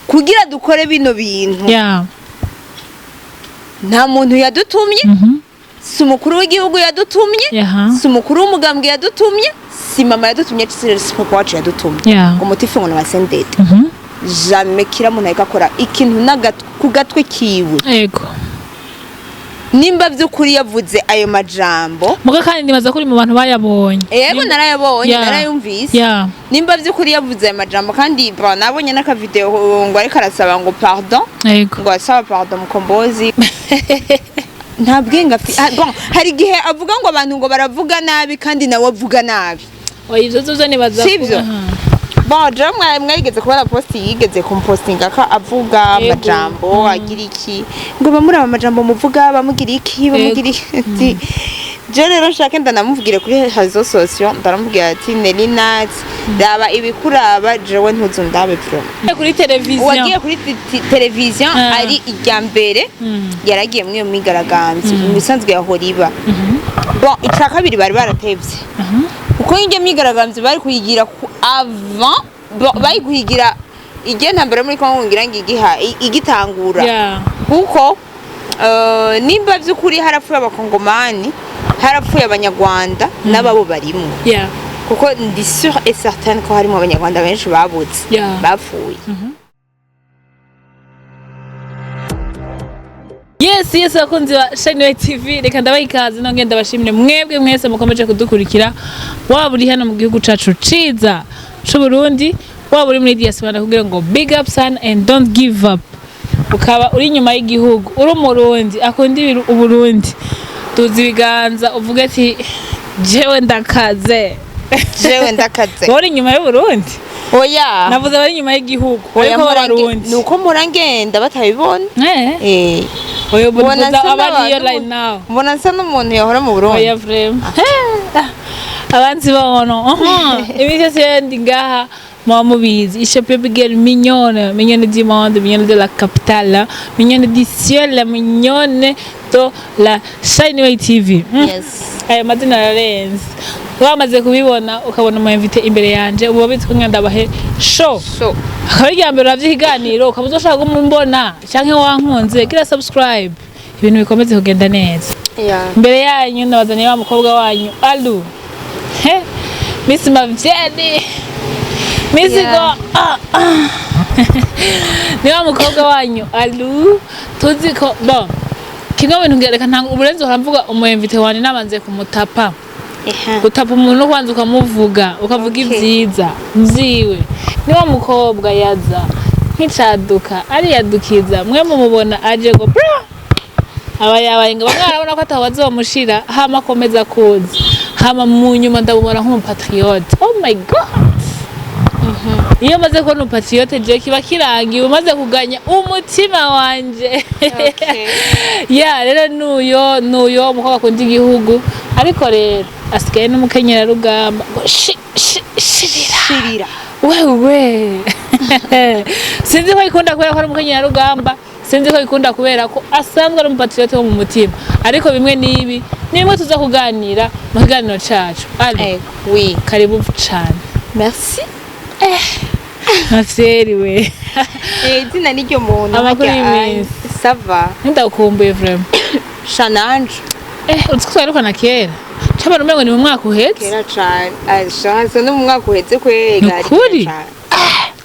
Kugira dukore bino bintu, nta muntu yadutumye, si umukuru w'igihugu yadutumye, si umukuru w'umugambwe yadutumye, si mama yadutumye, si papa wacu yadutumye, ngo motif ngo na CNDD. Jamais. Kira muntu ariko akora ikintu ku gatwe kiwe. Nimba by'ukuri yavuze ayo majambo, Muga kandi nibaza ko uri mu bantu bayabonye. Yego, narayabonye, narayumvise. Nimba by'ukuri yavuze ayo majambo, kandi bon, nabonye n'akavideo ngo ariko arasaba ngo pardon, ngo asaba pardon Mukombozi, nta bwenge afite. Ah, bon, hari igihe avuga ngo abantu ngo baravuga nabi, kandi nawe avuga nabi. Oya, ivyo zo nibaza ko Sivyo? Bon, jewe mwarigeze kubona post yigeze kumpostinga ko avuga amajambo agira iki, ngo bamuraba amajambo muvuga, bamugira iki, bamugira iki. Ati, je rero nshake ndanamubwire kuri réseaux sociaux, ndaramubwira ati: "Nelly Nat, raba ibikuraba, jewe ntuzu ndabe vraiment." Kuri televiziyo. Uwagiye kuri televiziyo ari irya mbere, yaragiye muri iyo myigaragambyo mu bisanzwe yahora iba. Bon, ica kabiri bari baratevye, kuko iryo myigaragambyo bari kuyigira ku avant. Bon, bari kuyigira igihe ntambara muri Kongo ngira ngo igitangura, kuko nimba by'ukuri harapfuye Abakongomani, harapfuye Abanyarwanda, n'ababo barimwo, kuko ndi sûre et certaine ko harimo Abanyarwanda benshi babuze, bapfuye. Yes, abakunzi ba Shine TV, reka ndabaha ikaze, nongeye ndabashimire mwebwe mwese mukomeje kudukurikira, waba uri hano mu gihugu cacu ciza c'u Burundi, waba uri muri diaspora, ndakubwira ngo big up son and don't give up. Ukaba uri inyuma y'igihugu, uri Umurundi akunda Uburundi, tuzi ibiganza uvuge ati: "Jewe ndakaze." Jewe ndakaze. Wowe uri inyuma y'Uburundi? Oya. Navuze abari inyuma y'igihugu. Oya. Ariko Mpora b'Abarundi. Ni uko mpora ngenda batabibona. Oya, ubu Mbona mvuze nsa abariyo n'abantu- right now. Mbona nsa n'umuntu yahora mu Burundi. Oya, vraiment, abanzi bono iminsi yose ndi ngaha muba mubizi, ishe baby girl mignonne, mignonne du monde, mignonne de la capitale, mignonne du ciel, mignonne de la Shine Way TV. Yes. Ayo mazina ararenze. Wamaze kubibona, ukabona umu invité imbere yanje, uba bizi ko ndabahe show. So Akaba ari irya mbere uravye ikiganiro, ukaba uzoshaka kumumbona canke wankunze, gira subscribe, ibintu bikomeze kugenda neza. Imbere yanyu ndabazaniye wa mukobwa wanyu Alu, he Miss Mavyeni, Miss go ah, ah. Ni wa mukobwa wanyu Alu. Tuzi ko bon, kimwe mu bintu ngereka ntango uburenze uramvuga umu invité wanje nabanze kumutapa. Gutapa umuntu no kubanza ukamuvuga, ukavuga ibyiza vyiwe. Ni wa mukobwa yaza nk'icaduka, ariyadukiza, mwe mumubona aje ngo bra, aba yabaye ngo bamwe barabona ko ataho bazomushira, hama akomeza kuza, hama mu nyuma ndamubona nk'umupatriote. Oh my God, iyo maze kubona umupatriote je kiba kirangiye, umaze kuganya umutima wanje. Ya, rero nuyo umukobwa akunda igihugu, ariko rero asigaye n'umukenyerarugamba ngo shirira. Shirira. Wewe, sinzi ko ikunda kubera ko ari umukenyerarugamba, sinzi ko ikunda kubera ko asanzwe ari umupatriote wo mu mutima, ariko bimwe n'ibi ni bimwe tuza kuganira mu kiganiro cacu. Ali, Oui. karibu cane. Merci. Mafyeri we. Izina n'iryo muntu. Amakuru harya, y'iminsi. Ça va. Ndakumbuye vraiment. Shananje. Uzi ko twarukana kera, cabana umengo ni mu mwaka uhetse. Kera cane. Asha no mu mwaka uhetse kwega. Nukuri?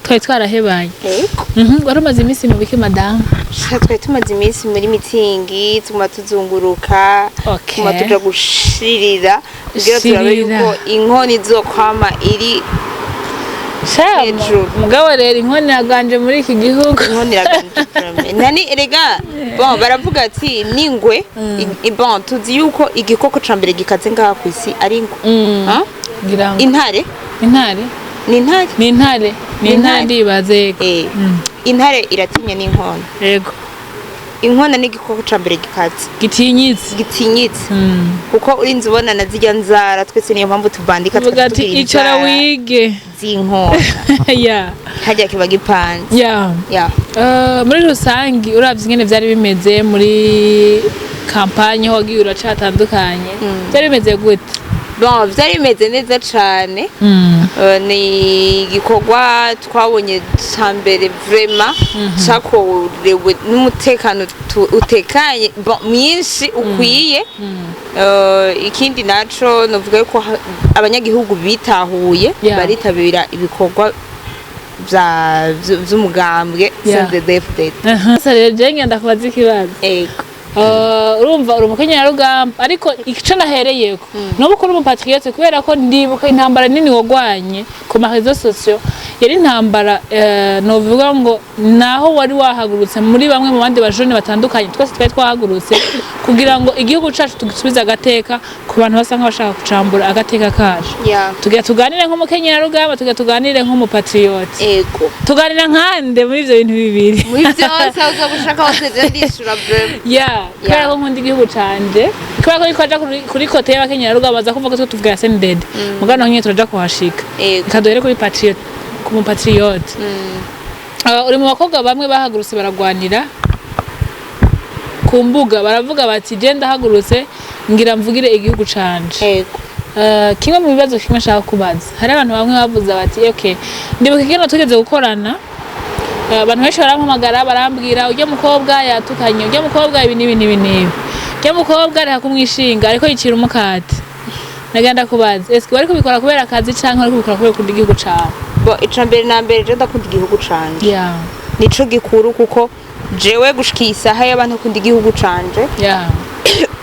Twari twarahebanye. Ego. Wari umaze iminsi mu biki, madamu? Sha, twari tumaze iminsi muri mitingi, tuguma tuzunguruka, tuguma tuja gushirira kugira turabe Shirira. yuko inkoni izokwama iri Sha, hejuru. Mugabo rero inkoni iraganje muri iki gihugu. Inkoni iraganje vraiment. Nani erega, bon, baravuga ati ningwe bon, tuzi yuko igikoko ca mbere gikaze ngaha kw'isi ari ingwe. Ha? Ngira ngo Intare. Intare. Ni intare. Ni intare, ni Ni intare. intare. Ndibaze, yego. Intare iratinya n'inkono. Inkona ni igikoko ca mbere gikaze, gitinyitse. Gitinyitse, kuko urinze ubona na zirya nzara twese, niyo mpamvu tubandika. Tuvuga ati tugira icara inzara wige z'inkona. Harya kiba gipanze. Ya. Muri rusange uravye ingene vyari bimeze muri campagne, ho wagiye uracatandukanye, byari bimeze gute? Bon, vyari bimeze neza cane. Ni igikorwa twabonye ca mbere vraiment cakorewe n'umutekano utekanye, bon, mwinshi ukwiye. Ikindi naco novuga yuko abanyagihugu bitahuye, baritabira ibikorwa vy'umugambwe CNDD-FDD. Sasa rero je ngenda kubaza ikibazo. Ego. Urumva uri umukenyerarugamba, ariko ico nahereyeko nubu kuri umupatriote, kubera ko ndibuka intambara nini wagwanye ku ma réseaux sociaux, yari intambara novuga ngo naho wari wahagurutse muri bamwe mu bandi bajene batandukanye, twese twari twahagurutse kugira ngo igihugu cacu tugisubize agateka ku bantu basa nk'abashaka kucambura agateka kacu. Tugira tuganire nk'umukenyerarugamba, tugira tuganire nk'umupatriote. Ego. Tuganira nkande muri ivyo bintu bibiri? Muri vyose aho uzoba ushaka hose, je ndishura vraiment. Ya, kubera ko nkunda igihugu canje, kubera ko twaja kuri côté y'abakenyerarugamba, baza kuvuga ko tuvuga ya CNDD, mugabo naho nyene turaja kuhashika. Ego. Reka duhere kuri patriote, ku mupatriote. Uri mu bakobwa bamwe bahagurutse baragwanira ku mbuga, baravuga bati: "Je ndahagurutse ngira mvugire igihugu canje." Ego. Kimwe mu bibazo kimwe nshaka kubaza, hari abantu bamwe bavuze bati: "Okay." Ndibuka ikintu tugeze gukorana, abantu benshi barampamagara barambwira: "Ujya mukobwa yatukanye, ujya mukobwa ibi n'ibi n'ibi n'ibi, ujya mukobwa reka kumwishinga, ariko yicira umukate." Nagenda kubaza: eske wari kubikora kubera akazi canke wari kubikora kubera ukunda igihugu cawe? Bo, ica mbere na mbere, je ndakunda igihugu canje. Nico gikuru, kuko jewe gushika iyi saha y'abantu akunda igihugu canje,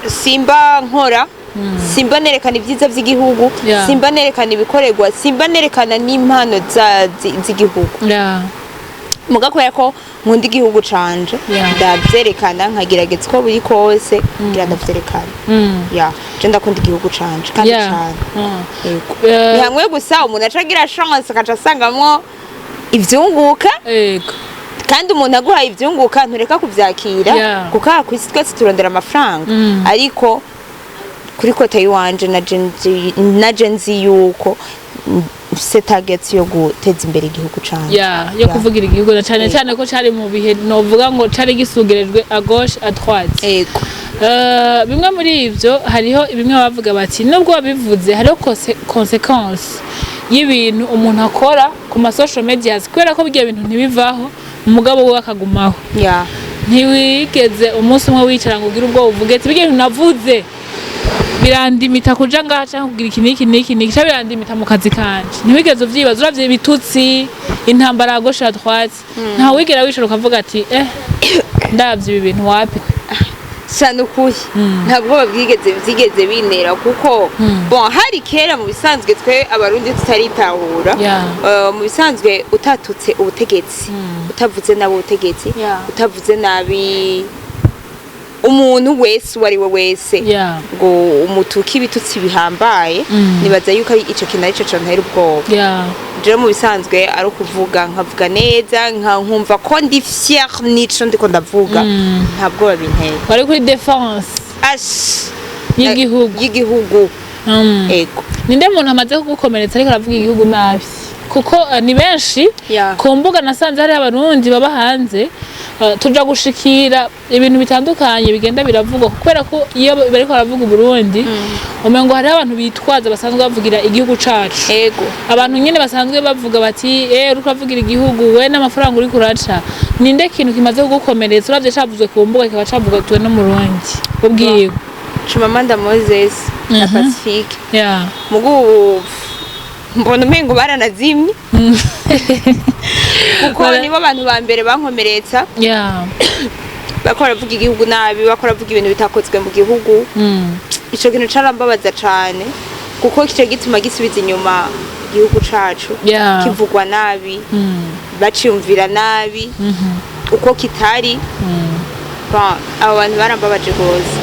simba nkora, simba nerekana ibyiza by'igihugu, simba nerekana ibikorerwa, simba nerekana n'impano z'igihugu. Muga kubera ko nkunda igihugu canje, ndavyerekana, nkagerageza uko buri kose ngira ndavyerekana. Ya, je ndakunda igihugu canje kandi cane. Yego. Ni hamwe gusa umuntu aca agira chance akaca asangamwo ivyunguka. Kandi umuntu aguhaye ivyunguka ntureka kuvyakira, kuko aha kw'isi twese turondera amafaranga. Ariko kuri côté yiwanje naje nzi yuko mfise target yo guteza imbere igihugu canje. Ya, yo kuvugira igihugu, na cane cane ko cari mu bihe novuga ngo cari gisugerejwe à gauche, à droite. Ego. Bimwe muri ivyo, hariho bimwe bavuga bati nubwo wabivuze hariho conséquence y'ibintu umuntu akora ku ma social medias, kubera ko birya bintu ntibivaho, umugabo we akagumaho. Ntiwigeze umunsi umwe wicara ngo ugire ubwoba, uvuge ati: "Birya bintu navuze birandimita kuja ngaha canke kugira iki n'iki n'iki n'iki, canke birandimita mu kazi kanje"? Ntiwigeze uvyibaza? Uravye ibitutsi, intambara ya gauche à droite, ntawe wigera wicara ukavuga ati: "Eh, ndavye ibi bintu, wapi"? Sha, nukuri nta bwoba bwigeze byigeze bintera, kuko bon, hari kera mu bisanzwe twe Abarundi tutaritahura. Mu bisanzwe utatutse ubutegetsi, utavuze nabi ubutegetsi, utavuze nabi umuntu wese uwo ari we wese, ngo umutuke ibitutsi bihambaye, nibaza yuko ari ico kintu arico cantera ubwoba. Jewe mu bisanzwe ari ukuvuga, nkavuga neza, nkumva ko ndi fier n'ico ndiko ndavuga, nta bwoba bintera. Wari kuri défense Ash y'igihugu. Y'igihugu. Ego. Ninde muntu amaze kugukomeretsa ariko aravuga igihugu nabi? Kuko ni benshi ku mbuga nasanze hari Abarundi baba hanze, tuja gushikira ibintu bitandukanye bigenda biravugwa, kubera ko iyo bariko baravuga Uburundi umengo hariho abantu bitwaza basanzwe bavugira igihugu cacu. Abantu nyene basanzwe bavuga bati: "Eh, uriko uravugira igihugu we n'amafaranga uriko uraca." Ninde kintu kimaze kugukomeretsa uravye cavuzwe ku mbuga, kikaba cavugwa no mu Rundi ubwiwe? Chimamanda Moses na Pacifique. Mugu ubu mbona umengo baranazimye, kuko nibo bantu ba mbere bankomeretsa, bariko baravuga igihugu nabi, bariko baravuga ibintu bitakozwe mu gihugu. Ico kintu carambabaza cane, kuko kico gituma gisubiza inyuma igihugu cacu, kivugwa nabi, baciyumvira nabi uko kitari. Bon, abo bantu barambabaje gose.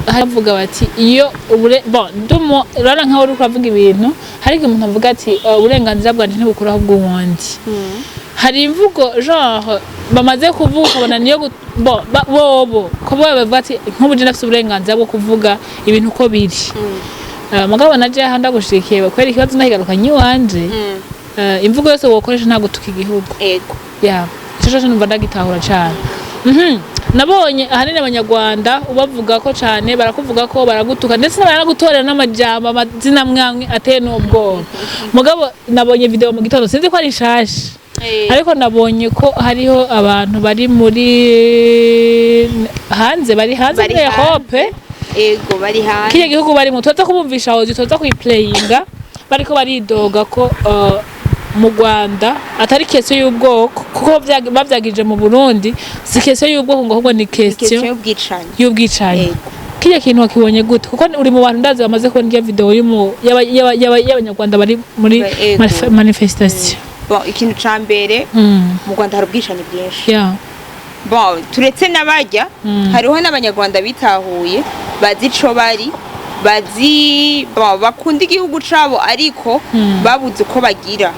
Haravuga bati iyo ubure bon ndumo urabona nkaho uriko uravuga ibintu, hari igihe umuntu avuga ati: "Uburenganzira bwanje ntibukuraho ubw'uwundi." Hari imvugo genre bamaze kuvuga ukabona niyo bobo ko bo bavuga ati: "Nk'ubu je ndafise uburenganzira bwo kuvuga ibintu uko biri." Mugabo naje aha ndagushikiye kubera ikibazo ndahigarukanye iwanje. Imvugo yose wokoresha nta gutuka igihugu. Ego. Ya, ico coco numva ndagitahura cane. Nabonye ahanini Abanyarwanda ubavuga ko cane, barakuvuga ko baragutuka, ndetse baranagutorera n'amajambo, amazina amwe ateye n'ubwoba. Mugabo nabonye video mu gitondo, sinzi ko ari nshasha, ariko nabonye ko hariho abantu bari muri hanze, bari hanze Bari muri hanze. Europe. Ego, bari hanze. Kiriya gihugu barimo tuza kubumvisha aho, tuza kuyiplayinga, bariko baridoga ko mu Rwanda atari question y'ubwoko, kuko bavyagije mu Burundi si question y'ubwoko, ngo ahubwo ni question question y'ubwicanyi. Y'ubwicanyi. Ego. Kiriya kintu wakibonye gute? Kuko uri mu bantu ndazi bamaze kubona irya video y'Abanyarwanda bari muri Ego. Manifestation. Bon, ikintu ca mbere, mu Rwanda hari ubwicanyi bwinshi. Bon, turetse n'abajya, hariho n'Abanyarwanda bitahuye, bazi ico bari, bazi, bon, bakunda igihugu cabo, ariko babuze uko bagira.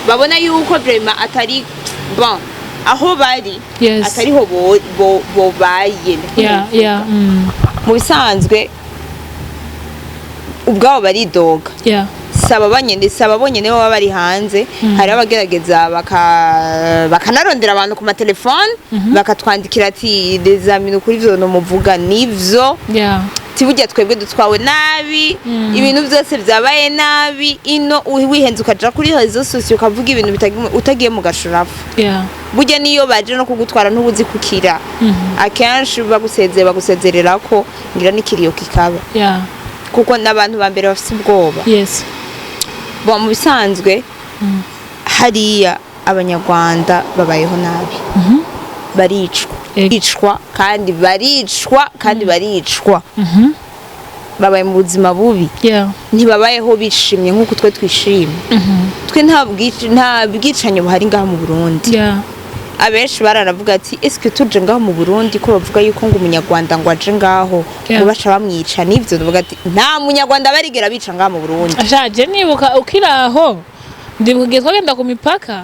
Babona yuko vraiment atari bon aho bari, atariho bobaye. Mu bisanzwe ubwabo baridoga. Si aba bonyene baba bari hanze, hari abagerageza bakanarondera abantu ku matelefone, bakatwandikira ati: "Les amis, ukuri ivyo muvuga nivyo." Burya twebwe dutwawe nabi, ibintu byose byabaye nabi ino. Wihenze ukaja kuri réseaux sociaux ukavuga ibintu utagiye mu gashurafu. Burya niyo baje no kugutwara ntubuzi kukira. Akenshi bagusezeye, bagusezerera ko ngira n'ikiriyo kikaba, kuko n'abantu ba mbere bafite ubwoba. Bon, mu bisanzwe hariya Abanyarwanda babayeho nabi, baricwa, baricwa kandi baricwa kandi baricwa. Babaye mu buzima bubi. Ntibabayeho bishimye nk'uko twe twishimye. Twe nta bwicanyi buhari ngaha mu Burundi. Abenshi baranavuga ati: "Eske tuje ngaho mu Burundi, ko bavuga yuko ngo Umunyarwanda ngo aje ngaho ngo baca bamwica, nivyo?" Ndavuga ati: "Nta Munyarwanda barigera bica ngaha mu Burundi." Ashaje, nibuka ukiri aho, ndibuka igihe twagenda ku mipaka,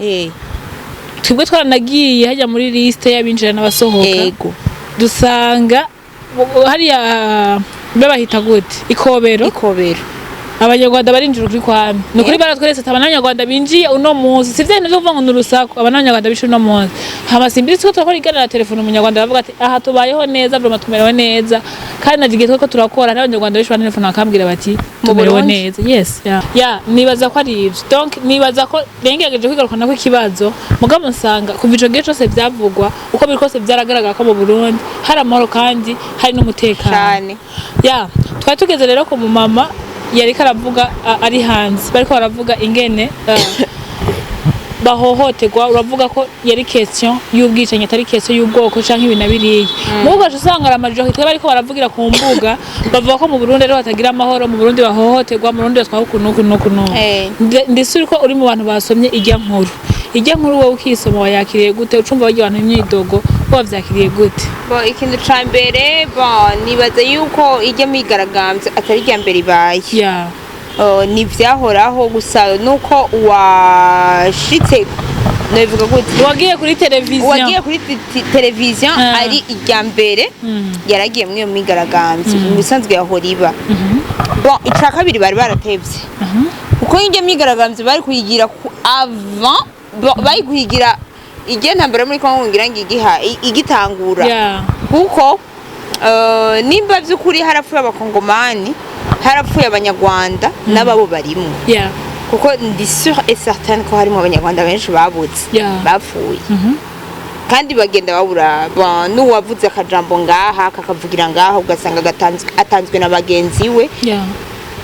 twebwe twaranagiye hajya muri liste y'abinjira n'abasohoka, dusanga hariya mbe bahita gute, Ikobero. Ikobero. Abanyarwanda barinjira ukuri kwami, ni ukuri. Baratweretse ati: "Abanyarwanda binjiye uno munsi." Si vya bintu vyo kuvuga ngo ni urusaku, aba n'Abanyarwanda binjiye uno munsi. Hama simbiri two turakora iganira na telefone, Umunyarwanda aravuga ati: "Aha tubayeho neza vraiment, tumerewe neza." Kandi naje igihe tweko turakora, hariho Abanyarwanda benshi bantelefone bakambwira bati: Mu "Tumerewe Burundi? neza." Yes, yeah. Nibaza ko ari ivyo. Donc nibaza ko rengerageje kwigarukana ko ikibazo, mugabo nsanga kuva ico gihe cose vyavugwa, uko biri kose vyaragaragara ko mu Burundi hari amahoro kandi hari n'umutekano. Cyane. Ya, twari tugeze rero ku mumama yariko aravuga, ari hanze, bariko baravuga ingene bahohoterwa. Uravuga ko yari question y'ubwicanyi, atari question y'ubwoko canke ibi na biriya. Mugo ugaca usanga ari amajorité bariko baravugira ku mbuga, bavuga ko mu Burundi ariho hatagira amahoro, mu Burundi bahohoterwa, mu Burundi batwawe uku n'uku n'uku n'uku. Ndetse uriko uri mu bantu basomye ijya nkuru, ijya nkuru wowe ukisoma wayakiriye gute? Ucumva bagira abantu imyidogo, wowe wavyakiriye gute? Bon, ikintu ca mbere, bon, nibaza yuko ijya myigaragambyo atari irya mbere ibaye. Ni vyahoraho, gusa nuko uwashitse, nobivuga gute, wagiye kuri televiziyo, uwagiye kuri televiziyo ari irya mbere yaragiye muri iyo myigaragambyo. Mu bisanzwe yahora iba. Bon, ica kabiri, bari baratevye, kuko iryo myigaragambyo bari kuyigira avant. Bon, bari kuyigira igihe ntambara muri Kongo ngira ngo igitangura, kuko nimba by'ukuri harapfuye Abakongomani, harapfuye Abanyarwanda, n'ababo barimwo, kuko ndi sûre et certaine ko harimo Abanyarwanda benshi babuze, bapfuye, kandi bagenda babura. Bon, n'uwavuze akajambo ngaha kakavugira ngaha, ugasanga atanzwe na bagenzi we,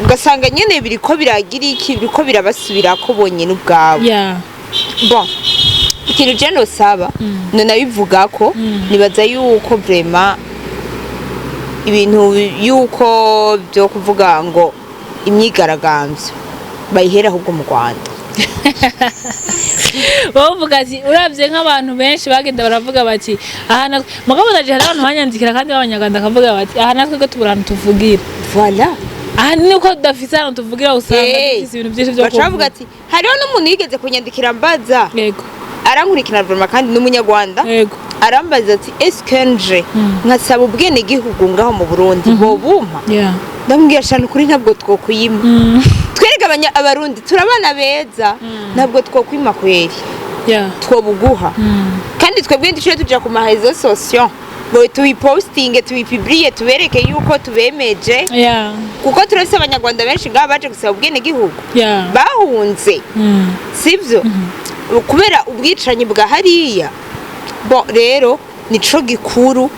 ugasanga nyene biriko biragira iki, biriko birabasubirako bonyene ubwabo. Bon, ikintu je nosaba, nonabivuga ko nibaza yuko vraiment ibintu yuko byo kuvuga ngo imyigaragambyo bayihera ahubwo mu Rwanda. Bavuga ati uravye nk'abantu benshi bagenda baravuga bati aha natwe, mugabo naje hari abantu banyandikira kandi b'Abanyarwanda, bakavuga bati: "Aha natwe ko tubura ahantu tuvugira." Voilà. Aha nuko tudafise ahantu tuvugira, usanga dufise ibintu byinshi vyo Baca bavuga ati hariho n'umuntu yigeze kunyandikira mbaza, arankurikirana vraiment kandi n'Umunyarwanda, arambaza ati: "Eske nje nkasaba ubwenegihugu ngaho mu Burundi bobumpa?" Ndamubwira shana ukuri, ntabwo twokwima. Twereke Abarundi turabana beza, ntabwo twokwima kweri, twobuguha. Kandi Kandi twebwe ntiduciye tuja ku ma réseaux sociaux ngo tubipostinge, tubipubliye, tubereke yuko tubemeje, kuko turafise Abanyarwanda benshi ngaha baje gusaba ubwenegihugu, bahunze, sivyo, kubera ubwicanyi bwa hariya. Bon, rero nico gikuru.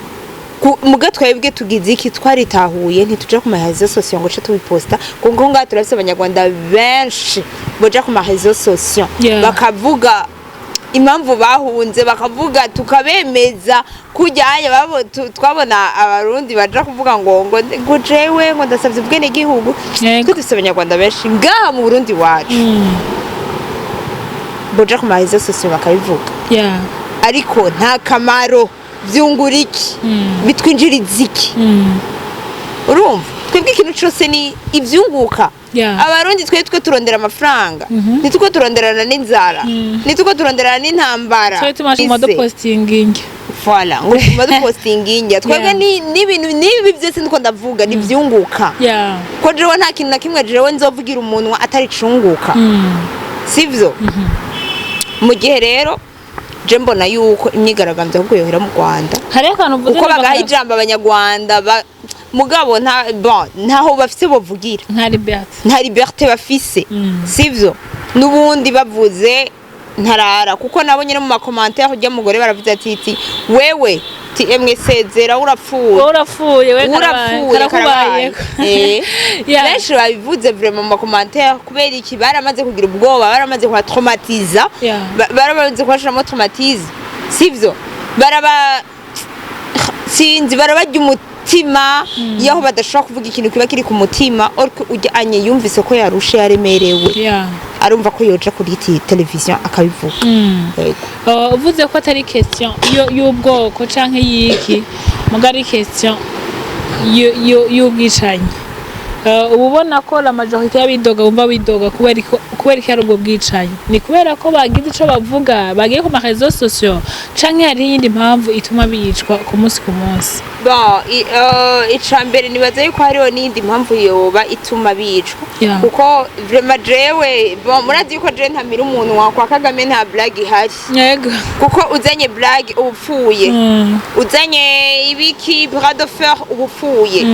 Muga twebwe tugize iki? Twaritahuye, ntituja ku ma réseaux sociaux ngo ce tubiposta, kuko ngaha turafise Abanyarwanda benshi boja ku ma réseaux sociaux bakavuga impamvu bahunze, bakavuga tukabemeza. Kujyanye twabona Abarundi baja kuvuga ngo jewe ngo ndasavye ubwenegihugu. Twe dufise Abanyarwanda benshi ngaha mu Burundi wacu boja ku ma réseaux sociaux bakabivuga, ariko nta kamaro. Vyungura iki? Bitwinjiriza iki? Urumva, twebwe ikintu cyose ni ivyunguka. Abarundi twe turondera amafaranga, ntituko turonderana n'inzara, ntituko turonderana n'intambara. Twari tumaze Ise. dupostinga indya. Voilà, ngo tuma dupostinga indya twebwe. N'ibintu n'ibi byose ndiko ndavuga ni ivyunguka, ko jewe nta kintu na kimwe jewe nzovugira umunwa atari cunguka, sivyo? Mu gihe rero je mbona yuko imyigaragambyo ahubwo yohera mu Rwanda, Hariho akantu uvuze kuko numva bagaha ijambo Abanyarwanda mugabo nta, bon, ntaho bafise bovugira. Nta liberté. Nta liberté bafise, sivyo? N'ubundi bavuze ntarara, kuko nabo nyine mu ma commentaires ujya mugore baravuze ati wewe ti emwe sezera, urapfuye. Wowe urapfuye we. Urapfuye. Karakubaye. Karabaye. Benshi babivuze vraiment mu ma commentaires. Kubera iki? Baramaze kugira ubwoba, baramaze kubatraumatiza, baramaze kubashiramo traumatisme, sivyo? Baraba, sinzi, barabarya umutima yaho badashobora kuvuga ikintu kiba kiri ku mutima. Ariko ujya anye yumvise ko yarushe, yaremerewe, arumva ko yoja kuri televiziyo akabivuga. Yego. Uvuze ko atari question y'ubwoko canke y'iki, muga ari question y'ubwicanyi. Uba ubona ko la majorité y'abidoga bumva bidoga kubera ko ari ubwo bwicanyi, ni kubera ko bagize ico bavuga, bagiye ku ma réseaux sociaux, canke hariho iyindi mpamvu ituma bicwa ku munsi ku munsi? Bon, ica mbere nibaza yuko hariho n'iyindi mpamvu yoba ituma bicwa, kuko vraiment jewe, bon, murazi yuko jewe ntamira umunwa kwa Kagame, nta blague ihari, kuko uzanye blague uba upfuye, uzanye ibiki, bras de fer, uba upfuye,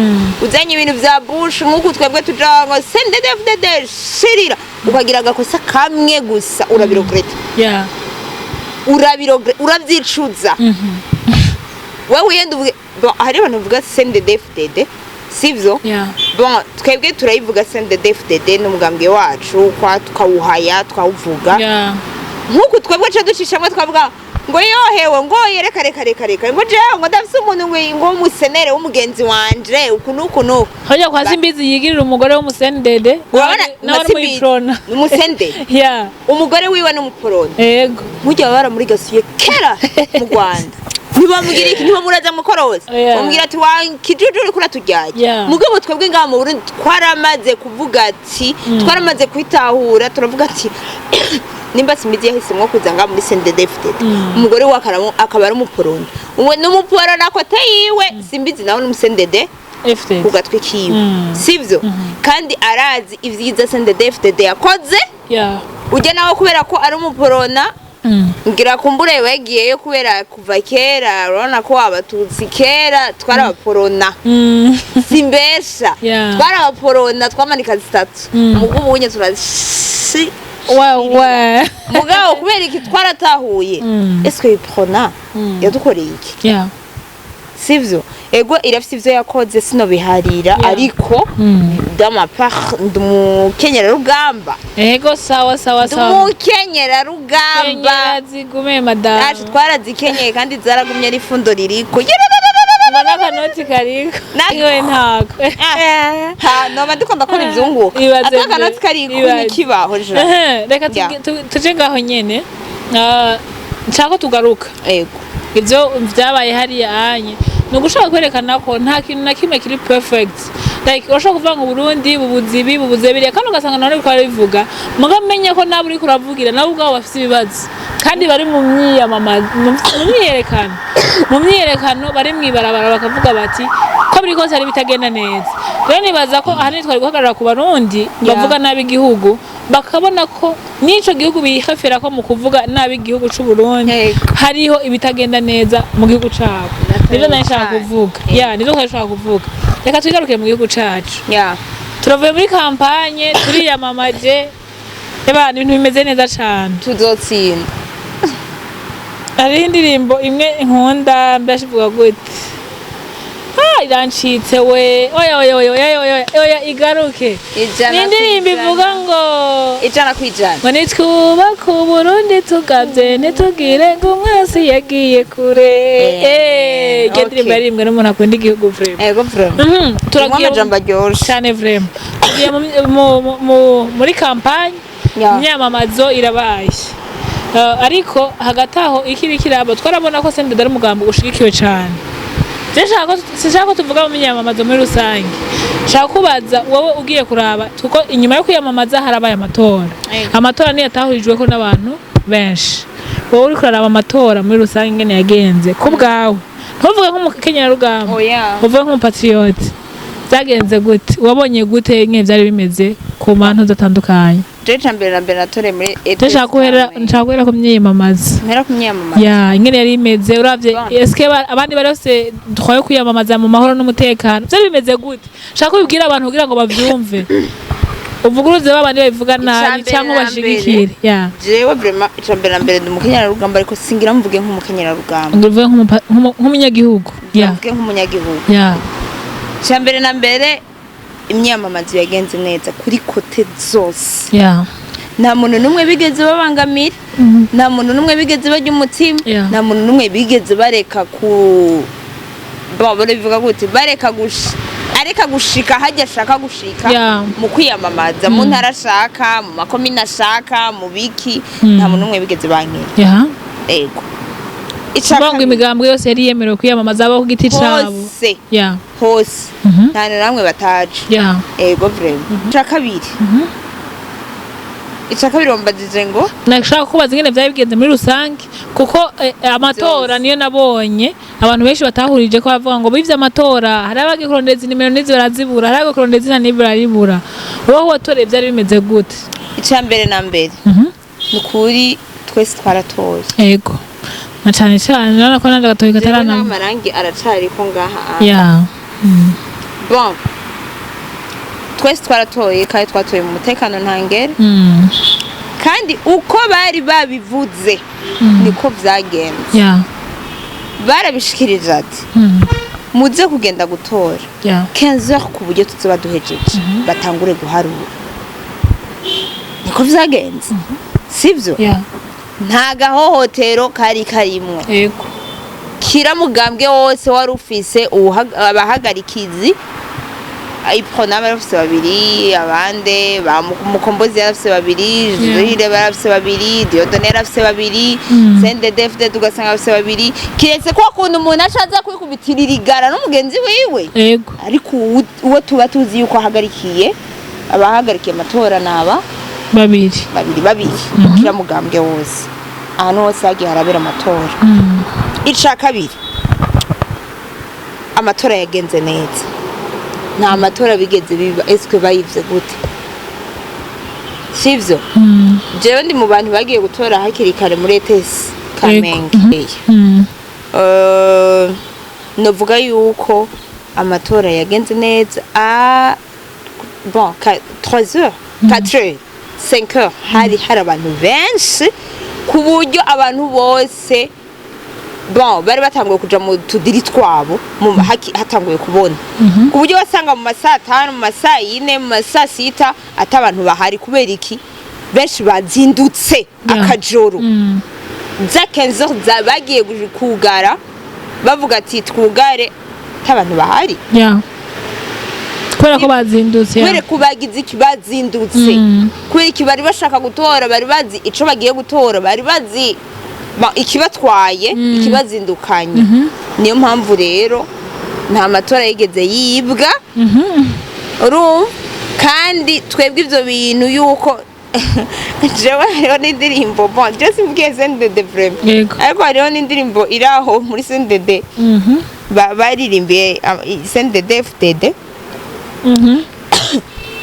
uzanye ibintu vya bush nk'uku twebwe tuja ngo CNDD-FDD shirira, ukagira agakosa kamwe gusa urabiregreta, urabiregreta, uravyicuza. Wewe wiyenda uvuge, bon, hari abantu bavuga CNDD-FDD, sivyo? Bon, twebwe turayivuga CNDD-FDD n'umugambwe wacu, kwa tukawuhaya, twawuvuga nk'uku twebwe ca ducishamwe twavuga ngo yohewe, ngo yereka, reka reka reka, ngo jewe ngo ndafise umuntu ngo w'umusenere w'umugenzi wanje uku n'uku n'uku. Hajya kwa Simbizi yigirira umugore w'umusendede. Urabona? Nawe ari Simbizi, muyiprona. Umusendede. Umugore wiwe n'umuporoni. Nk'ujya baba baramurigasuye kera mu Rwanda, ntibamubwira iki, ntibamuraza mukoroza, bamubwira ati wa kijuju, uriko uratujyanye. Mugabo twebwe ngaha mu Burundi twaramaze kuvuga ati, twaramaze kwitahura, turavuga ati nimba Simbizi yahisemwo kuza ngaha muri CNDD-FDD, umugore we akaba ari umuporoni, uwe n'umuporoni akote yiwe, Simbizi nawe n'umusendede FDD ku gatwi kiwe, sivyo? Kandi arazi ivyiza CNDD-FDD yakoze. Ujya nawe kubera ko ari umuporona, ngira kumbure wegiyeyo kubera kuva kera urabona ko Abatutsi kera twarabaporona, simbesha, twarabaporona, twamanika zitatu. Mugo ubunye turashi Wa mugabo kubera iki? Twaratahuye. Eske Uprona yadukoreye iki? Sivyo? Ego, irafise ivyo yakoze, sinobiharira, ariko dans ma part ndi umukenyerarugamba. Ego, sawa sawa Ndi sawa. umukenyerarugamba. Kenyera zigume, madamu. Naje twarazikenyeye kandi zaragumye n'ifundo ririko. Ngo n'akanoti kariko. Iwe ntako. Ha, noba ndiko ndakora ivyunguka. Ibaze. Ata akanoti kariko. Ibaze. Ntikibaho je. Ehe, reka tuje ngaho nyene. Ah, nshaka ko tugaruka Ego. Ivyo vyabaye hariya anye ni ugushaka kwerekana ko nta kintu na kimwe kiri perfect. Like, urashobora kuvuga ngo Burundi bubuze ibi, bubuze biriya, kandi ugasanga nawe uriko urabivuga, muga menye ko nawe uriko uravugira nabo ubwabo bafise ibibazo, kandi bari mu myiyamamaza, mu myiyerekano, bari mw'ibarabara bakavuga bati ko biri kose hari ibitagenda neza. Rero nibaza ko ahanini twari guhagarara ku Barundi bavuga nabi igihugu. Bakabona ko n'ico gihugu bihafera ko mu kuvuga nabi igihugu c'u Burundi, hariho ibitagenda neza mu gihugu cabo. Nivyo nari nshaka kuvuga. Ya, nivyo twari nshaka kuvuga. Reka twigaruke mu gihugu cacu. Turavuye muri campagne, turiyamamaje. Eba, ibintu bimeze neza cane. Tuzotsinda. Hariho indirimbo imwe nkunda, mbashivuga gute? Ah, irancitse we! Oya, oya, oya, oya, oya, oya, igaruke. Ijana Ni indirimbo kw'ijana. ivuga ngo 100%. Ngo nitwubake Uburundi tugavye, ntitugire ngo umwasi yagiye kure. Iyo ndirimbo yaririmbwe n'umuntu akunda igihugu vraiment. Ego, vraiment. Turagiye Amajambo aryoshe. Cyane vraiment. Tugiye muri campagne. Imyamamazo irabaye. Ariko hagati aho ikiri kiraba, twarabona ko CNDD ari umugambi ushigikiwe cyane. Je sinshaka ko tuvuga mu myamamazo muri rusange. Nshaka kubaza wowe ugiye kuraba, kuko inyuma yo kwiyamamaza harabaye amatora. Amatora niyo yatahurijweko n'abantu benshi. Wowe uriko uraraba amatora muri rusange ingene yagenze ku bwawe, ntuvuge nk'umukenyerarugamba, Oya. uvuge nk'umupatriote, byagenze gute? Wabonye gute ingene vyari bimeze ku mpande zitandukanye? Je, ca mbere na mbere natoreye muri ETS. Nshaka guhera ku myiyamamazo. Mpera ku myiyamamazo. Ya, ingene yari imeze uravye, Bon. eske abandi bari bose droit yo kwiyamamaza mu mahoro n'umutekano, vyari bimeze gute? Nshaka kubibwira abantu kugira ngo bavyumve, uvuguruze babandi babivuga nabi Icambere cyangwa na bashigikire. Ya. Jewe vraiment, ica mbere na mbere ndi umukenyerarugamba, ariko singira mvuge nk'umukenyerarugamba. Ngo uvuge nk'umunyagihugu, ya. Mvuge nk'umunyagihugu. Ya. Ica mbere na mbere, imyamamazo yagenze neza kuri côté zose. Nta muntu n'umwe bigeze babangamira, nta muntu n'umwe bigeze barya umutima, nta muntu n'umwe bigeze bareka ku babona, bivuga gute, bareka areka gushika hajya ashaka gushika mu kwiyamamaza, mu ntara ashaka, mu makomine ashaka, mu biki. Nta muntu n'umwe bigeze bankira. Ego. Ica Kuvuga ngo kabiri, imigambwe yose yari yemerewe kwiyamamaza, abo ku giti cabo? Hose. Hose. Nta na namwe bataje. Ego, vraiment. Ica kabiri wambajije ngo? Nashaka kubaza ingene vyari bigenze muri rusange, kuko amatora Vyose. niyo nabonye abantu benshi batahurije ko bavuga ngo bivye amatora, hari abagiye kurondeza inimero n'izi barazibura, hari abagiye kurondeza izina n'ibi bararibura. Wowe watoreye vyari bimeze gute? Ica mbere na mbere, ni ukuri twese twaratoye. Ego, na cane cane urabona ko nanje agatoki Jewe katarana. n'amarangi aracariko ngaha. Bon, twese twaratoye kandi twatoye mu mutekano ntangere. Kandi uko bari babivuze niko vyagenze. Barabishikirije ati muze kugenda gutora 15 heures, ku buryo tuzoba duhejeje batangure guharura. Niko vyagenze, sivyo? Ya. Nta gahohotero kari karimwo. Kira mugambwe wose wari ufise abahagarikizi. Iprona barafise babiri, abande ba Mukombozi yarafise babiri, Jules barafise babiri, Dieudonné yarafise babiri, CNDD-FDD ugasanga bafise babiri, kiretse ko akunda umuntu ashaza kwikubitirira igara n'umugenzi wiwe. Ariko uwo tuba tuzi yuko ahagarikiye, abahagarikiye amatora naba Babiri. Babiri babiri, kira mugambwe wose, ahantu hose hagiye harabera amatora. Ica kabiri, amatora yagenze neza, nta matora bigeze biba. Eske bayivye gute? Sivyo? Jewe ndi mu bantu bagiye gutora hakiri kare muri ETS Kamenge. Novuga yuko amatora yagenze neza. A bon, 3 heures, 4 heures, 5 heures hari abantu benshi, ku buryo abantu bose, bon, bari batanguye kuja mu tudiri twabo hatanguye kubona, ku buryo wasanga mu masaa 5, mu masaa 4, mu masaa 6 ata abantu bahari. Kubera iki? Benshi bazindutse akajoro. Za 15 heures bagiye kugara, bavuga ati twugare abantu bahari. Kubera ko bazindutse, ya. Kubera ko bagize iki? Bazindutse. Kubera iki? Bari bashaka gutora, bari bazi ico bagiye gutora, bari bazi ikibatwaye, ikibazindukanye. Niyo mpamvu rero nta matora yigeze yibwa. Urumva kandi twebwe ivyo bintu yuko jewe hariho n'indirimbo, bon, je simvugiye CNDD vraiment, ariko hariho n'indirimbo iri aho muri CNDD baririmbiye CNDD FDD.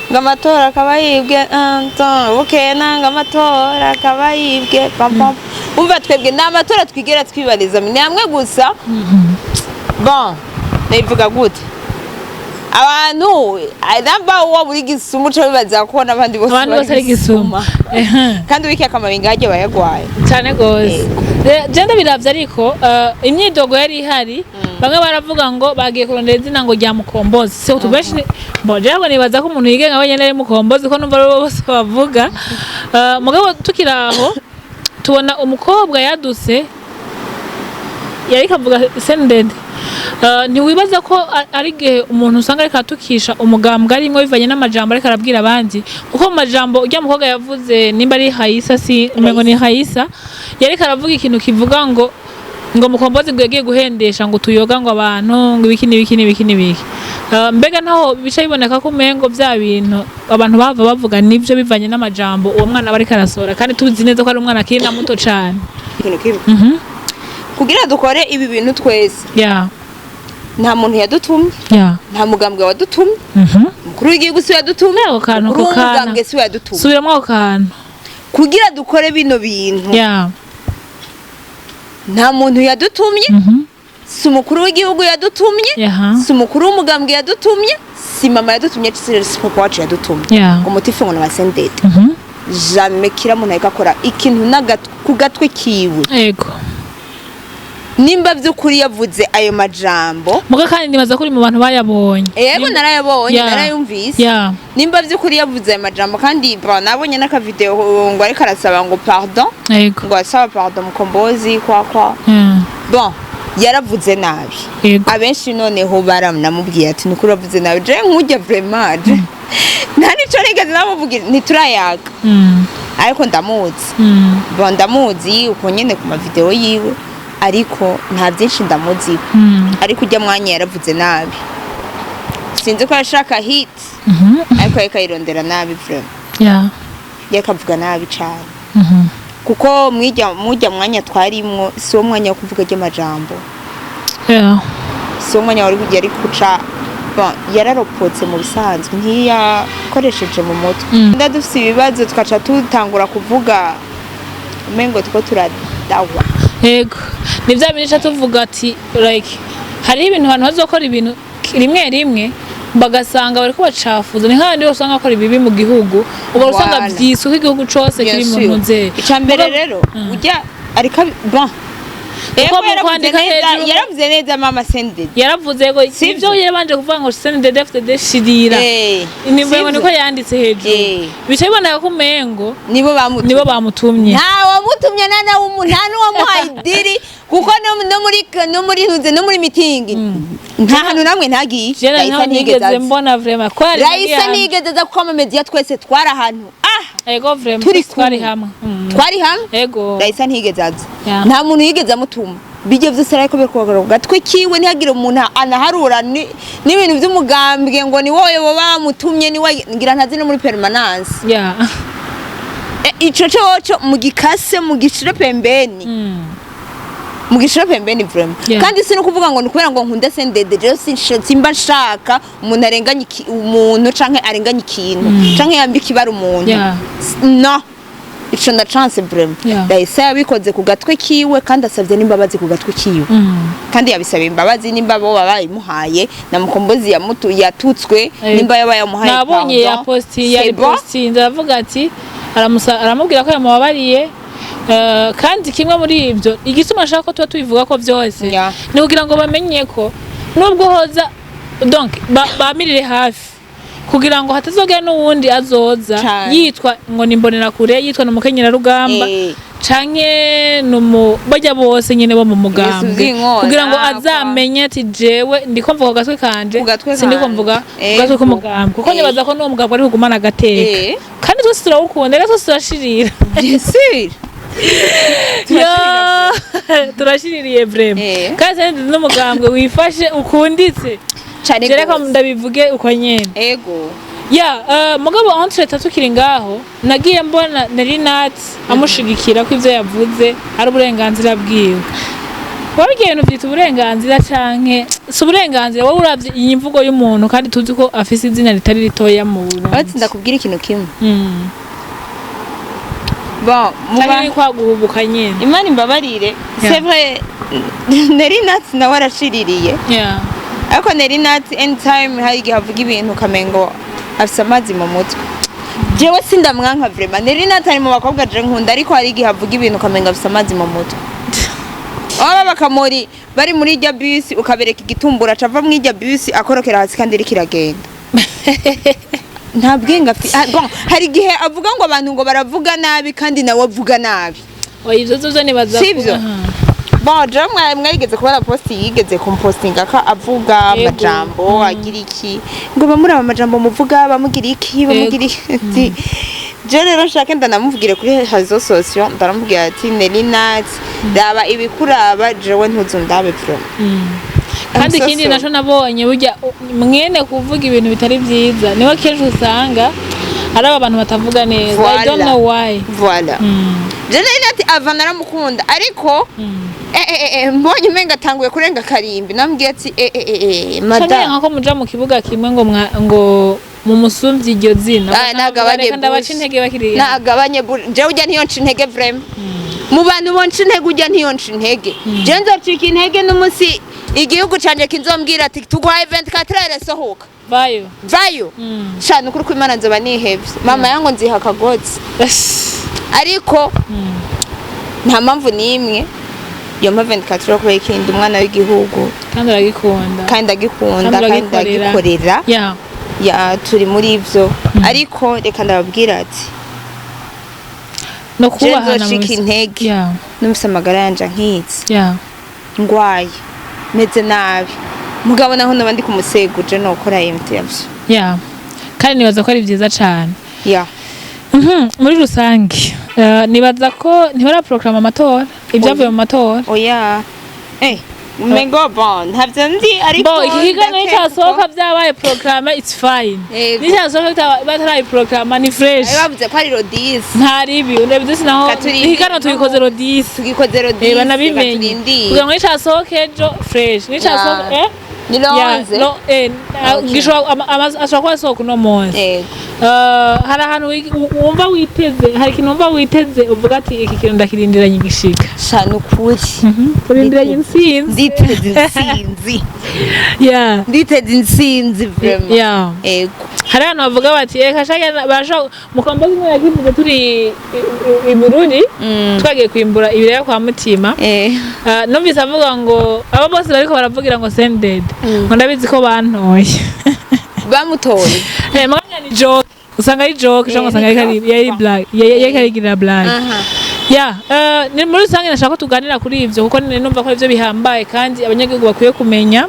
Ngo amatora akaba yibwe, bukena ngo amatora akaba yibwe, pam pam. Umva, twebwe ni amatora twigera twibariza, ni hamwe gusa. Bon, nabivuga gute, abantu namba uwo buri gisuma uca bibaza ko n'abandi bose Abandi bose ari gisuma. Ehe. Kandi wiki akamabinga harya bayagwaye. Cyane gose. Je ndabiravye, ariko imyidogo yari ihari, bamwe baravuga ngo bagiye kurondera izina ngo rya Mukombozi. Se benshi bon, jewe nibaza ko umuntu yigenga wenyene ari Mukombozi, ko numva ari bo bose bavuga. Mugabo tukiri aho, tubona umukobwa yadutse yariko avuga CNDD. Ntiwibaza ko ari igihe umuntu usanga ariko aratukisha umugambwe arimwo bivanye n'amajambo ariko arabwira abandi? Kuko mu majambo urya mukobwa yavuze, nimba ari Hayisa, si umengo ni Hayisa, yariko aravuga ikintu kivuga ngo Mukombozi ngo yagiye guhendesha ngo tuyoga, ngo abantu, ngo ibiki n'ibiki n'ibiki n'ibiki. Mbega ntaho bica biboneka ko umengo vya bintu abantu bava bavuga nivyo, bivanye n'amajambo uwo mwana aba ariko arasohora, kandi tuzi neza ko ari umwana akiri na muto cane? Ikintu kimwe, kugira dukore ibi bintu twese, nta muntu yadutumye, nta mugambwe wadutumye, umukuru w'igihugu si we yadutumye, Ako kantu umukuru ko kana. w'umugambwe si we yadutumye Subiramwo ako kantu. Kugira dukore bino bintu, nta muntu yadutumye, si umukuru w'igihugu yadutumye, si umukuru w'umugambwe yadutumye, si mama yadutumye, si papa wacu yadutumye ngo motif ngo na CNDD. Jamais. Kira muntu ariko akora ikintu ku gatwe kiwe. Nimba by'ukuri yavuze ayo majambo, Muga kandi nibaza ko uri mu bantu bayabonye. Yego, narayabonye, narayumvise. Nimba by'ukuri yavuze ayo majambo, kandi bon, nabonye n'akavideo ngo ariko arasaba ngo pardon, ngo asaba pardon Mukombozi kwa bon, yaravuze nabi. Abenshi noneho baranamubwiye ati nukuri wavuze nabi. Je nkujya vraiment, je nta nico nigeze namubwira, ntiturayaga, ariko ndamuzi. Bon, ndamuzi uko nyene ku mavideo yiwe, ariko nta byinshi ndamuziho. Ariko ujya mwanya yaravuze nabi, sinzi ko yashaka hit, ariko yariko ayirondera nabi vraiment. Yakavuga nabi cane, kuko mujya mwanya twarimwo si wo mwanya wo kuvuga ry'amajambo, si wo mwanya wari yari kuca. Bon, yararopotse mu bisanzwe, ntiyakoresheje mu mutwe. Nda dufise ibibazo tukaca tutangura kuvuga umengo tuko turadawa. Yego, ni bya bintu duca tuvuga ati like hariho ibintu abantu bazokora ibintu rimwe rimwe bagasanga bariko bacafuza. Ni nk'abandi bose usanga bakora ibibi mu gihugu, uba usanga Voilà. vyisuka igihugu cose kiri mu ntuze. Icya mbere rero ujya ariko bon. Kuko Yego, mu yaravuze kwandika neza, hejuru- yaravuze neza mama CNDD. Yaravuze ngo Sivyo? nivyo, yarabanje kuvuga ngo CNDD FDD shirira, ni Sivyo? ngo niko yanditse hejuru. Bica biboneka ko umengo Nibo bamutumye. Nibo bamutumye. Nta wamutumye, nta n'uwamuhaye idiri, kuko no muri ntuze, no muri mitingi, nta hantu namwe ntagiye. Jena Raisa ntaho ntiyigeze nigeze aza. mbona vraiment ko yari Raisa ntiyigeze aza, kuko amamediya twese twari ahantu Ego, vraiment. Turi Twari kumwe. hamwe. Twari hamwe. Raisa ntiyigeze aza. Nta muntu yigeze amutuma. Bijya byose ariko bikogora ku gatwe kiwe, ntihagire umuntu anaharura n'ibintu by'umugambwe ngo ni wowe baba bamutumye, ni we ngira ntazi no muri permanence. Ico coco mugikase, mugishire pembeni, mugishire pembeni vraiment. Kandi si no kuvuga ngo ni kubera ngo nkunda CNDD. Jewe simba nshaka umuntu arenganya umuntu canke arenganya ikintu canke yambika ibara umuntu. No, ico ndacance vraiment. Raisa yabikoze ku gatwe kiwe, kandi asabye n'imbabazi ku gatwe kiwe, kandi yabisaba imbabazi nimba bo babayimuhaye na Mukombozi yatutswe, nimba yaba yamuhaye Nabonye ya pardon, posti c'est yari bon. postinze aravuga ati aramubwira ko yamubabariye. Kandi kimwe muri ibyo igituma ashaka ko tuba tubivuga ko byose ni kugira ngo bamenye ko nubwo hoza donc bamirire hafi, kugira ngo hatazogera n'uwundi azoza Cane. yitwa ngo ni imbonerakure, yitwa ni umukenyerarugamba, canke numu bajya bose nyene bo mu mugambwe, vy'inkona, kugira ngo azamenye ati jewe ndiko mvuga ku gatwe kanje, Ku gatwe sindiko kanje. mvuga ku gatwe k'umugambwe, kuko nibaza ko n'uwo mugambwe ari kugumana agateka. Kandi twese turawukunda, rero twese turashirira. Bien sûr. Yo, turashiririye vraiment. Kandi CNDD n'umugambwe wifashe, ukunditse. Cane Jereka gose. ndabivuge uko nyene. Ya, mugabo entre tukiri ngaho, nagiye mbona Nerinat amushigikira ko ivyo yavuze ari uburenganzira bwiwe. Wowe ibyo bintu vyita uburenganzira canke si uburenganzira? Wowe uravye iyi mvugo y'umuntu, kandi tuzi ko afise izina ritari ritoya mu Burundi. Uretse ndakubwira ikintu kimwe. Bon, Canke muba ni kwa guhubuka nyene? Imana imbabarire. C'est vrai, Nelly Nat nawe arashiririye. Ariko Nelly Nat anytime hari igihe avuga ibintu ukamengo afise amazi mu mutwe. Jewe sindamwanka vraiment. Nelly Nat ari mu bakobwa je nkunda, ariko hari igihe avuga ibintu ukamengo afise amazi mu mutwe. Waba bakamuri bari muri irya bisi, ukabereka igitumbura cava muri irya bisi akorokera hasi kandi iriko iragenda. Nta bwenge afite. Ah, bon, hari igihe avuga ngo abantu ngo baravuga nabi kandi nawe avuga nabi. Oya, ivyo vyo nibaza ko- Sivyo? Aha. Bon, jewe mwarigeze kubona post yigeze kumpostinga ko avuga amajambo agira iki, ngo bamuraba amajambo muvuga, bamugira iki, bamugira iki. Ati, je rero nshake ndanamubwire kuri réseaux sociaux, ndaramubwira ati: "Nelly Nat, raba ibikuraba, jewe ntuzundabe vraiment." Kandi I'm so ikindi sorry. naco nabonye, burya mwene kuvuga ibintu bitari vyiza niwe kenshi usanga ari aba bantu batavuga neza. I don't Voilà. know why. Voilà. Je Nelly Nat ava naramukunda, ariko mbonye umenga atanguye kurenga karimbi, namubwiye ati: "Eh eh eh, eh Canke madame." Nka ko muja mu kibuga kimwe ngo ngo mumusumvye iryo zina. Ah, nagabanye. Reka ndabaca Bush. intege bakiri. Nagabanye, jewe ujya ntiyonca intege vraiment. Mu bantu bonca intege, ujya ntiyonca intege. Jewe nzocika intege n'umunsi igihugu canje kinzombwira ati: "Tuguhaye 24 heures, sohoka." Vayo. Vayo. Sha, nukuri ko Imana nzoba nihevye, mama yango nziha akagozi, ariko nta mpamvu n'imwe iyo mpa 24 heures kubera ikindi umwana w'igihugu. Kandi uragikunda. Kandi ndagikunda. Kandi kandi uragikorera. ndagikorera. Ya, turi muri ivyo, ariko reka ndababwira ati No je kubahana mu nzocika intege numvise amagara yanje ankitse, ngwaye, meze nabi, mugabo naho noba ndi kumusego, je nokora interview. Yeah, kandi nibaza ko ari vyiza cane. Ya. Muri rusange, nibaza ko ntibaraprograma amatora, ibyavuye mu matora. Oya, umengo bon, ntavyo nzi, ariko Bo iki kiganiro ndakeka nicyasohoka byabaye proclamé, it's fine. Yego. Nicyasohoka batarayiproclama, ni fresh. Bari bavuze ko ari le 10. Nta ribi urebye naho. Katurindire. Ikiganiro tugikoze le 10. Tugikoze le 10. Reba nabimenye Katurindire. kugira ngo nicyasohoke ejo fresh, nicyasohoke Ya. Ni Ya, le 11. no, Okay. gishobora ashobora kuba asohoka uno munsi. Yego. Hari ahantu wumva witeze, hari ikintu wumva witeze uvuga ati: "Iki kintu ndakirindiranye igishika"? Sha, nukuri. Urindiranye intsinzi. Nditeze intsinzi. Nditeze intsinzi vraiment. Yego. Hari abantu bavuga bati reka shaka barashobora mukombozi umwe yakivuze turi i Burundi, twagiye kwimbura ibiraya kwa Mutima. Numvise avuga ngo abo bose bariko baravugira ngo CNDD, ngo ndabizi ko bantoye. Bamutoye. Mwanya ni joke, usanga ari joke cyangwa usanga ni ari joke. yari blague, yari arigirira blague. Aha. Ya, ni muri rusange nashaka ko tuganira kuri ivyo, kuko numva ko ivyo bihambaye kandi abanyagihugu bakwiye kumenya.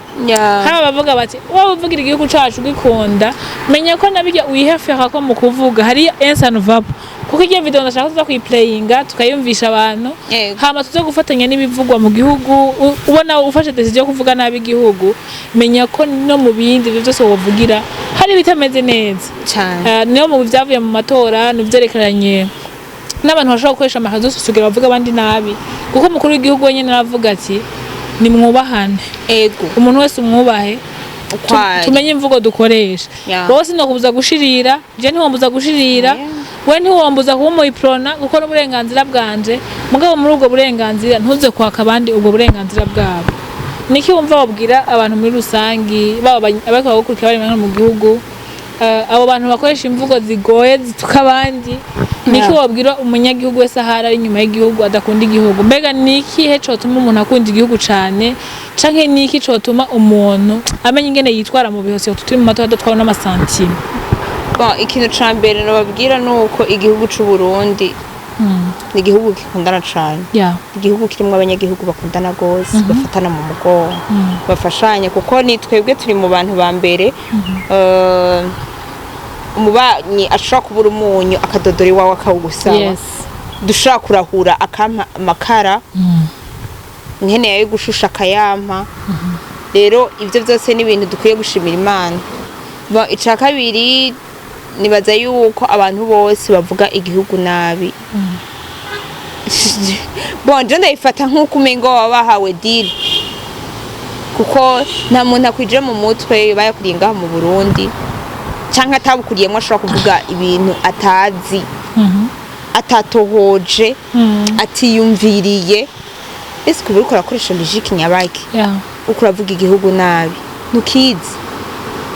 Hari abavuga bati: "Wowe uvugira igihugu cacu ugikunda, menya ko nabirya wihefera ko mu kuvuga hari insanu vapo." Kuko iyo video ndashaka tuza kuyiplayinga tukayumvisha abantu, hama tuze gufatanya n'ibivugwa mu gihugu. Ubona ufashe decision yo kuvuga nabi igihugu, menya ko no mu bindi ivyo byose wovugira hari ibitameze neza. Cyane. Niyo mu byavuye mu matora nivyerekeranye n'abantu bashobora gukoresha ama réseaux sociaux kugira bavuge abandi nabi, kuko umukuru w'igihugu wenyine aravuga ati: "Nimwubahane." Umuntu wese umwubahe. Ukwari. Tumenye imvugo dukoresha. Wowe sinokubuza gushirira, je ntiwombuza gushirira, we ntiwombuza kuba umuyiprona, kuko n'uburenganzira bwanje. Mugabo muri ubwo burenganzira ntuze kwaka abandi ubwo burenganzira bwabo. Niki wumva wabwira abantu muri rusangi, baba abariko baragukurikira bari hano mu gihugu, abo bantu bakoresha imvugo zigoye zituka abandi? Niki wabwira umunyagihugu wese ahari ari inyuma y'igihugu adakunda igihugu? Mbega ni ikihe cotuma umuntu akunda igihugu cane, canke ni iki cotuma umuntu amenya ingene yitwara mu bihe turi mu matora adatwawe n'amasantima? Bon, ikintu ca mbere nababwira ni uko igihugu c'u Burundi ni igihugu gikundana cane, igihugu kirimwo abanyagihugu bakundana gose, bafatana mu mugongo, bafashanya, kuko ni twebwe turi mu bantu ba mbere, umubanyi ashobora kubura umunyu akadodora iwawe akawugusaba, dushobora kurahura akampa amakara, nkeneye ayo gushusha akayampa. Rero ibyo byose ni ibintu dukwiye gushimira Imana. Bon, ica kabiri, nibaza yuko abantu bose bavuga igihugu nabi. Bon, je ndayifata nk'uko umengo baba bahawe deal, kuko nta muntu akwije mu mutwe bayakuriye ngaha mu Burundi canke atabukuriyemo ashobora kuvuga ibintu atazi, atatohoje, atiyumviriye. Ese uba uriko urakoresha logique nyabaki? Uko uravuga igihugu nabi, ntukizi,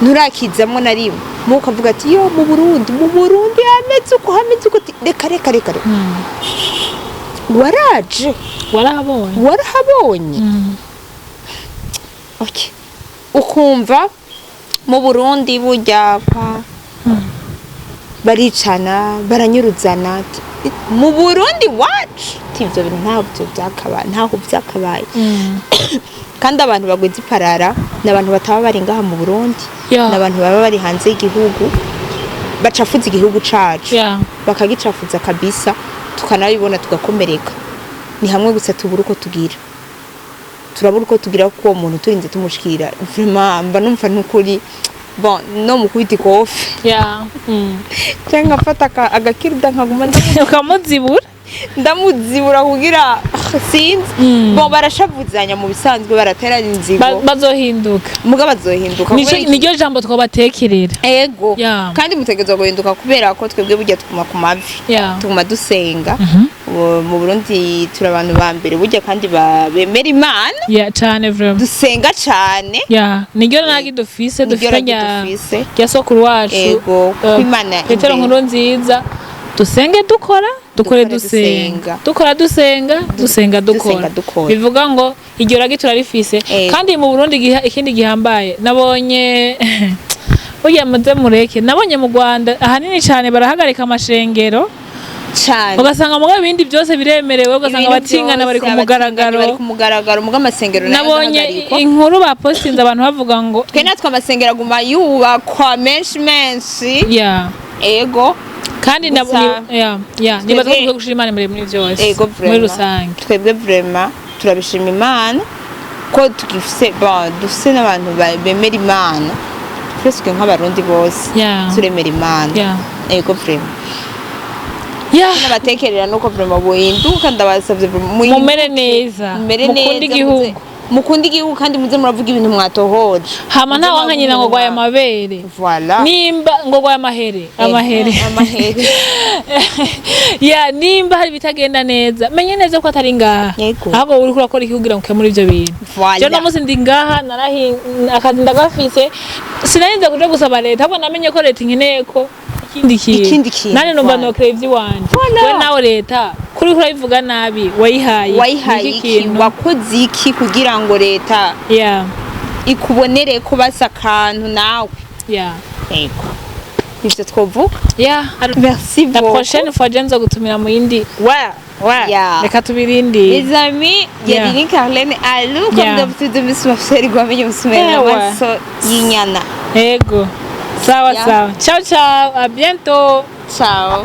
nturakizamo na rimwe. Mu ukavuga ati: "Yo, mu Burundi hameze uko, hameze uko." Ati: "Reka, reka, reka, reka, waraje?" Warahabonye? Warahabonye? Okay. Ukumva mu Burundi burya kwa baricana, baranyuruzana. Ati, mu Burundi wacu, ati ivyo bintu ntabyo byakabaye, ntaho byakabaye. Kandi abantu bagwiza iparara ni abantu bataba bari ngaha mu Burundi, ni abantu baba bari hanze y'igihugu, bacafuza igihugu cacu, bakagicafuza kabisa, tukanabibona tugakomereka. Ni hamwe gusa tubura uko tugira, turabura uko tugira, kuko uwo muntu turinze tumushikira, vraiment mba numva nukuri, bon, no mukubita ikofi cyangwa ngafata agakirida nkaguma ukamuzibura. Ndamuzibura kugira sinzi. Bon, barashavuzanya mu bisanzwe, barateranya inzigo. Bazohinduka. Muga bazohinduka. Kubera iki? Niryo jambo twabatekerera. Ego. Kandi mutegerezwa guhinduka, kubera ko twebwe burya tuguma ku mavi, tuguma dusenga. Mu Burundi turi abantu ba mbere burya kandi bemera Imana. Yeah, cane vraiment. Dusenga cane. Yeah, niryo ragi dufise. Niryo Dufite ragi rya dufise. Rya sokuru wacu. Ego, kuko Imana Petero imbere. Nkuru Nziza, dusenge dukora, dukore Dukore dusenga, dusenga. Dukora dusenga, dusenga dukora. Dusenga dukora. Bivuga ngo iryo ragi turarifise. Ego. Kandi mu Burundi ikindi gihambaye nabonye burya, muze mureke, nabonye mu Rwanda ahanini cane barahagarika amashengero, Cane. ugasanga mu ibindi byose biremerewe, ugasanga Ibintu abatingana bari ku byose, mugaragaro. abatinganyi bari ku mugaragaro, muga amasengero nayo Nabonye adahagarikwa. inkuru bapostinze, abantu bavuga ngo Twe natwe amasengero aguma yubakwa menshi menshi. Ego. Kandi Gusa- yeah, nibaza ko Twebwe- dukwiye gushira Imana imbere muri byose, Ego, muri vraiment. rusange. Twebwe vraiment turabishima Imana ko tugifise, bon, dufise n'abantu bemera Imana, presque nk'Abarundi bose turemera Imana. Ego, vraiment. N'abatekerera nuko vraiment buhinduka, ndabasavye vraiment muhinduke. Mumere neza. Mumere Mukunde neza, igihugu. Mukunde igihugu, kandi muze muravuga ibintu mwatohoje. Hama Muze nta wanka nyina ngo muravuga gwaye ibintu amabere. Voilà. Nimba ngo gwaye amahere, amahere. Amahere. Ya, nimba hari ibitagenda neza, menye neza ko atari ngaha, Yego. ahubwo uriko urakora iki kugira ngo ukemure ivyo bintu? Voilà. Je no munsi ndi ngaha, narahi akazi ndagafise, sinarinze kuja gusaba leta, ahubwo namenye ko leta inkeneye ko ikindi kintu. Ikindi kintu, Nanje numva voilà. nokora ivy'iwanje. Voilà. We nawe leta kuri urabivuga nabi, wayihaye Wayihaye niki iki? kintu? Wakoze iki kugira ngo leta ikubonere ko basa akantu nawe? Yego, ivyo twovuga. Merci La beaucoup. prochaine fois je nzo gutumira mu yindi wa reka tubirindire. Les amis, yari Carlene Alou, comme d'habitude, Miss Mafseri Gwamenye Musumera n'amaso y'inyana. Ego, sawa. Yeah. Sawa, ciao ciao, à bientôt. Ciao.